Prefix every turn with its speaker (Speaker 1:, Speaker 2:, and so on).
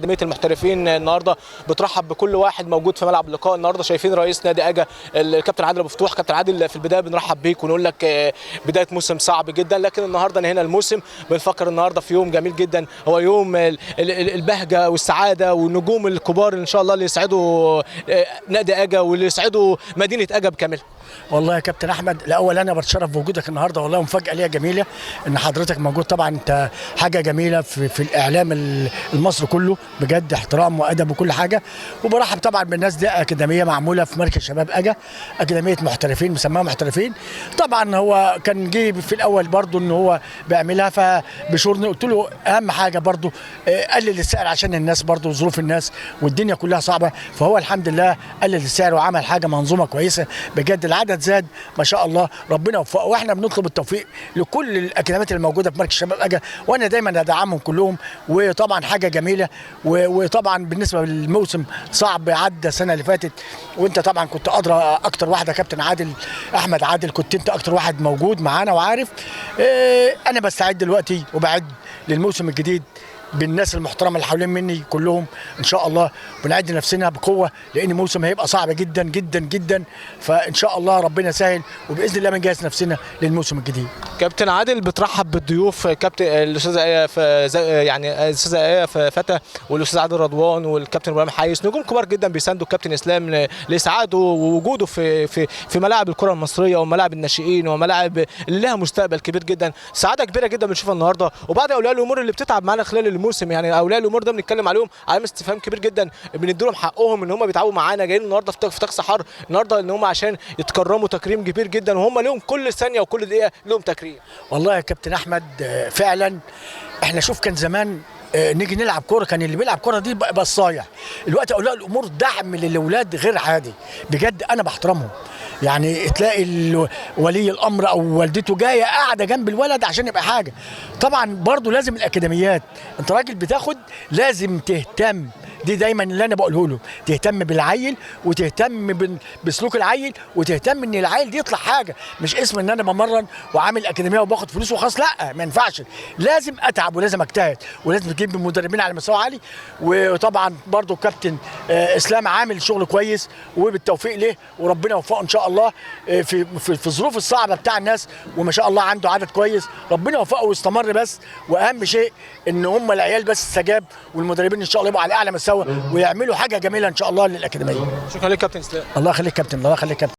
Speaker 1: اكاديمية المحترفين النهارده بترحب بكل واحد موجود في ملعب اللقاء. النهارده شايفين رئيس نادي اجا الكابتن عادل ابو فتوح. كابتن عادل، في البداية بنرحب بيك ونقول لك بداية موسم صعب جدا، لكن النهارده هنا الموسم بنفكر النهارده في يوم جميل جدا، هو يوم البهجة والسعادة والنجوم الكبار ان شاء الله اللي يسعدوا نادي اجا واللي يسعدوا مدينة اجا بكاملها.
Speaker 2: والله يا كابتن احمد، الاول انا بتشرف بوجودك النهارده، والله مفاجاة ليا جميلة ان حضرتك موجود. طبعا انت حاجة جميلة في الاعلام المصري كله، بجد احترام وادب وكل حاجة. وبرحب طبعا بالناس دي، اكاديمية معمولة في مركز شباب اجا، اكاديمية محترفين مسماها محترفين. طبعا هو كان جه في الاول برضو ان هو بيعملها، فبشورني قلت له اهم حاجة برضو قلل السعر عشان الناس برضو ظروف الناس والدنيا كلها صعبة، فهو الحمد لله قلل السعر وعمل حاجة منظومة كويسة بجد. العدد زاد ما شاء الله، ربنا يوفقه، واحنا بنطلب التوفيق لكل الاكاديميات الموجودة في مركز شباب اجا، وانا دايما ادعمهم كلهم. وطبعا حاجة جميلة. وطبعا بالنسبة للموسم صعب عدى السنة اللي فاتت، وانت طبعا كنت ادرى اكتر واحدة كابتن عادل احمد عادل، كنت انت اكتر واحد موجود معانا وعارف. انا بستعد دلوقتي وبعد للموسم الجديد بالناس المحترمة اللي حوالين مني كلهم ان شاء الله، بنعد نفسنا بقوة لان الموسم هيبقى صعب جدا جدا جدا، فان شاء الله ربنا سهل وباذن الله بنجهز نفسنا للموسم الجديد.
Speaker 1: كابتن عادل، بترحب بالضيوف كابتن الاستاذة ايه يعني الاستاذة ايه فتى والاستاذ عادل رضوان والكابتن ابراهيم حيس، نجوم كبار جدا بيساندوا الكابتن اسلام لاسعاده ووجوده في في في ملاعب الكره المصرية وملاعب الناشئين وملاعب اللي لها مستقبل كبير جدا. سعادة كبيرة جدا بنشوفها النهارده، وبعد اولياء الامور اللي بتتعب معانا خلال الموسم، يعني اولياء الامور ده بنتكلم عليهم علامة استفهام كبير جدا، بندي لهم حقهم ان هم بيتعبوا معانا، جايين النهارده في طقس حر النهارده ان هم عشان يتكرموا تكريم كبير جدا، وهم لهم كل ثانية وكل دقيقة لهم تكريم.
Speaker 2: والله يا كابتن احمد فعلا احنا شوف كان زمان نيجي نلعب كورة، كان اللي بيلعب كورة دي بصايع. الوقت اولياء الامور دعم للاولاد غير عادي بجد، انا بحترمهم. يعني تلاقي ولي الامر او والدته جاية قاعدة جنب الولد عشان يبقى حاجة. طبعا برضو لازم الاكاديميات، انت راجل بتاخد لازم تهتم، دي دايما اللي انا بقوله له، تهتم بالعيل وتهتم بسلوك العيل وتهتم ان العيل دي يطلع حاجة، مش اسم ان انا بمرن وعامل اكاديمية وباخد فلوس وخلاص، لا ما ينفعش، لازم اتعب ولازم اجتهد ولازم تجيب مدربين على مستوى عالي. وطبعا برضو الكابتن اسلام عامل شغل كويس وبالتوفيق ليه وربنا يوفقه ان شاء الله في في الظروف الصعبة بتاع الناس، وما شاء الله عنده عدد كويس، ربنا يوفقه ويستمر. بس واهم شيء ان هم العيال بس استجاب، والمدربين ان شاء الله يبقوا على اعلى مستوى ويعملوا حاجة جميلة ان شاء الله للاكاديميه.
Speaker 1: شكرا لك كابتن اسلام.
Speaker 2: الله يخليك كابتن، الله يخليك كابتن.